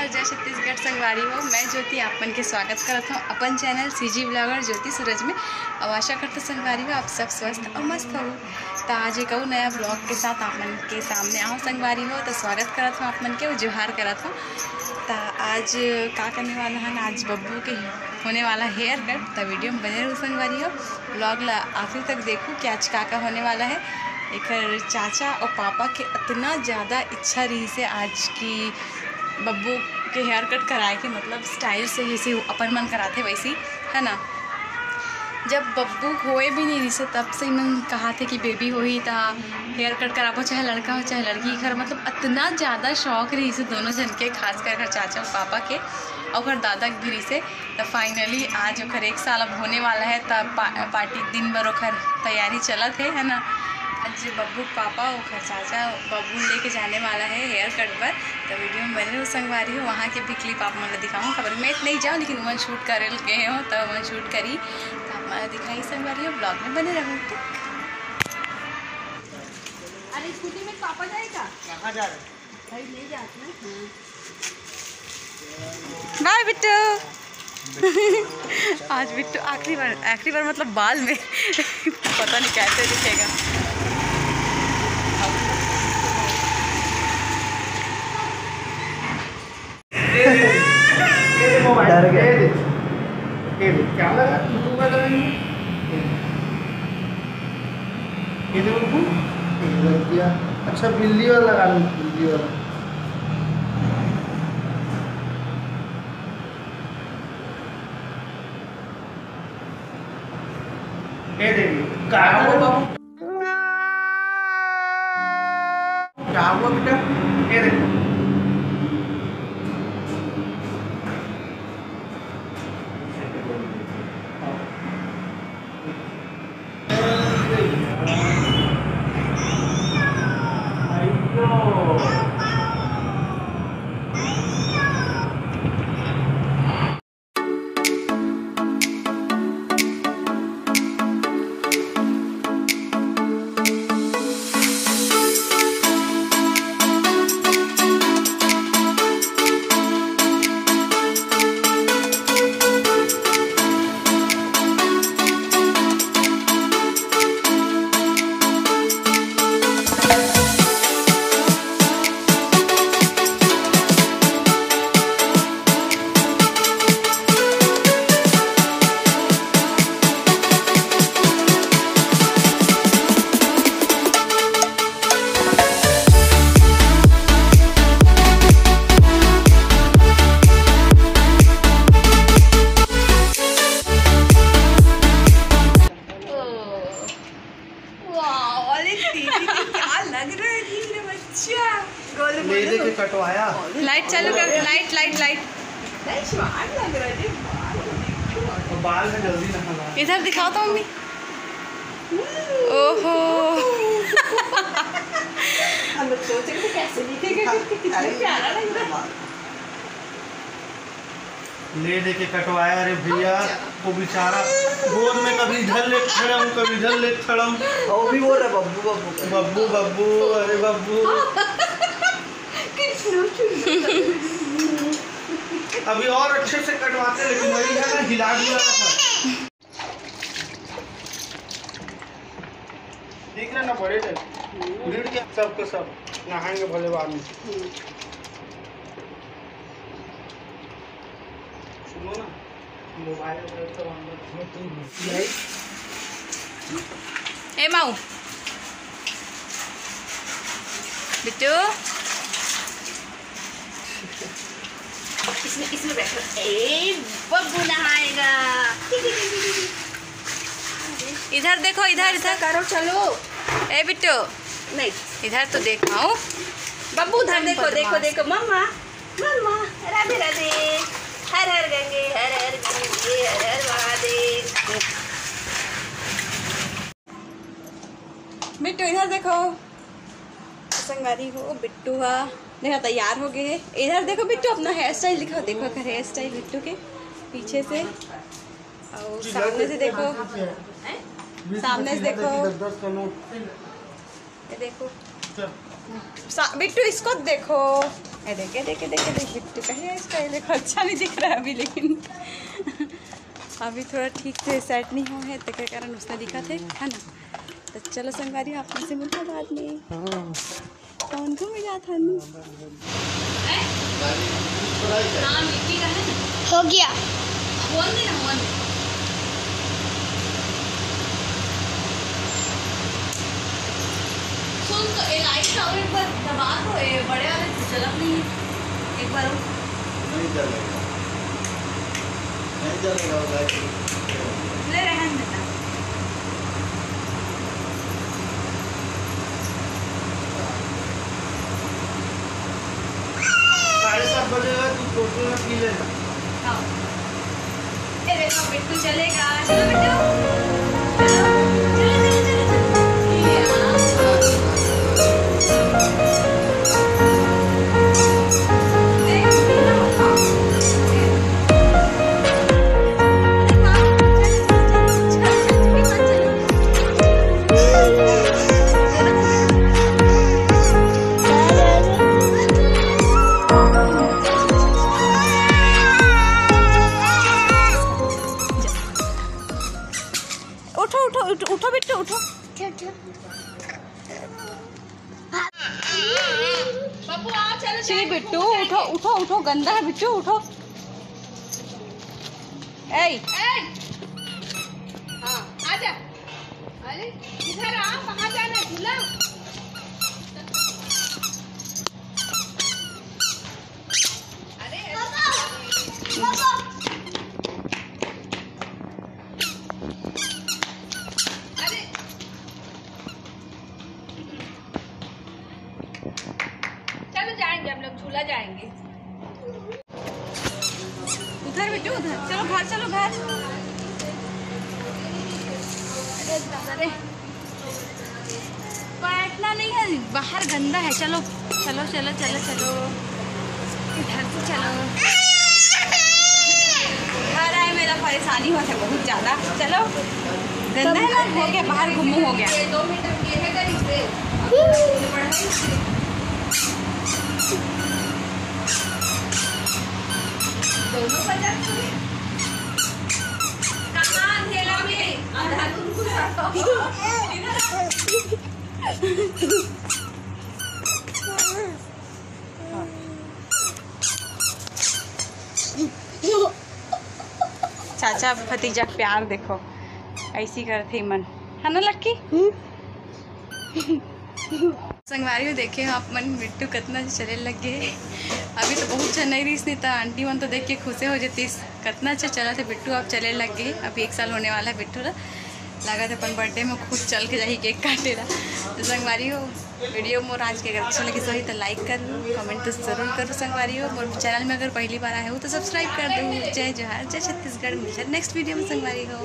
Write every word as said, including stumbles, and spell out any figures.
जय छत्तीसगढ़ संगवारी हो, मैं ज्योति आप मन के स्वागत करत हूँ अपन चैनल सीजी ब्लॉगर ज्योति सूरज में। अब आशा करत हूँ संगवारी हो आप सब स्वस्थ और मस्त हो। तो आज एक अउ नया ब्लॉग के साथ आप मन के सामने आऊँ संगवारी हो। तो स्वागत करत हूँ आप मन के, जोहार करत हूँ। तो आज का करने वाला है ना, आज बब्बू के होने वाला हेयर कट, तो वीडियो में बने रहू संगवारी हो। ब्लॉग ला आखिर तक देखू कि आज का का होने वाला है। एकर चाचा और पापा के इतना ज़्यादा इच्छा रही से आज की बब्बू के हेयर कट कराए के, मतलब स्टाइल से जैसे अपन मन कराथे वैसे ही, है ना। जब बब्बू होए भी नहीं रहिसे तब से ही मन कहा थे कि बेबी होही त हेयर कट कराबो, चाहे लड़का हो चाहे लड़की। घर मतलब इतना ज़्यादा शौक रहिसे दोनों जन के, खास कर चाचा पापा के और दादा के भी रहिसे। तो फाइनली आज ओकर एक साल अब होने वाला है, तब पा, पार्टी दिन भर ओकर तैयारी चलत है, है ना। आज बब्बू के पापा ओकर चाचा बब्बू लेके जाने वाला है हेयर कट पर। तो वीडियो में बने रहू संगवारी हो, वहाँ के भी क्लिप आप मन ला दिखाऊँ। खबर मैं नहीं जाऊँ लेकिन मन शूट करे गए हो तो मन शूट करी, तो आप मन ला दिखाई संगवारी हो, ब्लॉग में बने रहू। अरे स्कूटी में पापा जाएगा? कहाँ जा रहे? भाई ले जाते हैं। बाय बिट्टू। आज बिट्टू आखिरी बार, आखिरी बार मतलब बाल में पता नहीं कैसे दिखेगा। ये दे, ये दे मोबाइल, डर गया। ये दे, ये दे, क्या लगा? YouTube वाला नहीं है? ये दे उनको। ये लग गया। अच्छा, बिल्ली वाला लगा लो, बिल्ली वाला। ये दे, कहाँ वो बाबू? क्या हुआ बेटा? ये देखो। वाह, अरे दीदी, क्या लग रहा है रे बच्चा? गोलू, ले गोलू। दे के कटवाया। लाइट चालू कर, लाइट, लाइट, लाइट। नहीं, smart लग रहा है रे, बाल। बाल में जल्दी ना लगा। इधर दिखाओ तो मम्मी। ओहो। हम लोग सोच रहे थे कैसे दिखेगा, कितना प्यारा लग रहा है। ले दे के कटवाया रे भैया। अच्छा। वो बेचारा गोद में कभी इधर ले खड़म, कभी इधर ले खड़म। वो भी बोल रहा बब्बू, बब्बू। बब्बू, बब्बू, अरे बब्बू। कितना सुंदर। अभी और अच्छे से कटवाते, लेकिन वही है ना, हिला डुला था। दिख रहे ना बड़े थे, भीड़ के सबके सब नहाएंगे भोले बाबा में। सुनो ना, मोबाइल। ए माऊ, बिट्टू, इसमें, इसमें बैठो। ए, बब्बू नहाएगा। इधर देखो, इधर, इधर। करो, चलो। ए बिट्टू, नहीं। इधर तो देख माऊ। बब्बू, उधर देखो, देखो, बदमाश। देखो, मम्मा, मम्मा, राधे राधे। हर हर गंगे, हर हर गंगे, हर हर महादेव। बिट्टू, इधर देखो। संगवारी हो, बिट्टू हा, देखा, तैयार हो गए है। इधर देखो बिट्टू, अपना हेयर स्टाइल दिखाओ। देखो हेयर स्टाइल बिट्टू के पीछे से और सामने से देखो, सामने से देखो। ये देखो। सा-, बिट्टू, इसको देखो। ए देख, ए देख, ए देख, ए देख, बिट्टू कहे इसका, ये देखो, अच्छा नहीं दिख रहा है अभी, लेकिन अभी थोड़ा ठीक से सेट नहीं हुआ है, तेकर कारण उसने दिखा थे, है ना? तो चलो संगवारी, आप मन से मिलता बाद में। कौन घूमे जात हन? हैं? हाँ, मिट्टी का है ना? हो गया। होने दे ना, होने दे। सुन तो, ए लाइट का एक बार दबा दो, ए बड़े वाले से जलत नहीं है। एक बार और। नहीं जलेगा, नहीं जलेगा वो लाइट। ले रहन देता। साढ़े सात बजे तक तू टोटल में पी लेना। हाँ। ए देखो, बिट्टू चलेगा। चलो बिट्टू। चलो, चलो, चलो, चलो, चलो। ये आ। उठो, उठो, उठो, उठो बिट्टू, उठो। छी बिट्टू, उठो, उठो, उठो, गंदा है बिट्टू, उठो। ए, हाँ, आजा। अरे, इधर आ, कहाँ जाना है? झूला। अरे, अरे। चलो जाएंगे हम लोग, झूला जाएंगे। उधर बेटू, उधर। चलो घर, चलो घर। अरे दादा रे, बैठना नहीं है, बाहर गंदा है। चलो, चलो, चलो, चलो, चलो, इधर से चलो। घर आए, मेरा परेशानी होता है बहुत ज्यादा। चलो, गंदा है ना, हो गया, बाहर घूमू हो गया। दोनों पचास हुए। कहाँ अंधेरा में? आधा तुमको चाचा भतीजा के प्यार देखो, ऐसी करथे मन, है ना लक्की? संगवारी हो, देखे हो आप मन, बिट्टू कतना चले लग गए। अभी तो बहुत झन नहीं रहीस, नहीं तो आंटी मन तो देख के खुशे हो जतीस। कतना अच्छा चला थे बिट्टू, अब चले लग गए। अभी एक साल होने वाला है बिट्टू ला। लागत है अपन बर्थडे में खुद चल के जाही केक काटे ला। तो संगवारी हो, वीडियो मोर आज के अगर अच्छा लगे सही तो लाइक कर लू, कमेंट तो जरूर करू संगवारी हो। मोर चैनल में अगर पहली बार आए हो तो सब्सक्राइब कर दू। जय जोहार, जय छत्तीसगढ़। मिलते हैं नेक्स्ट वीडियो में संगवारी हो।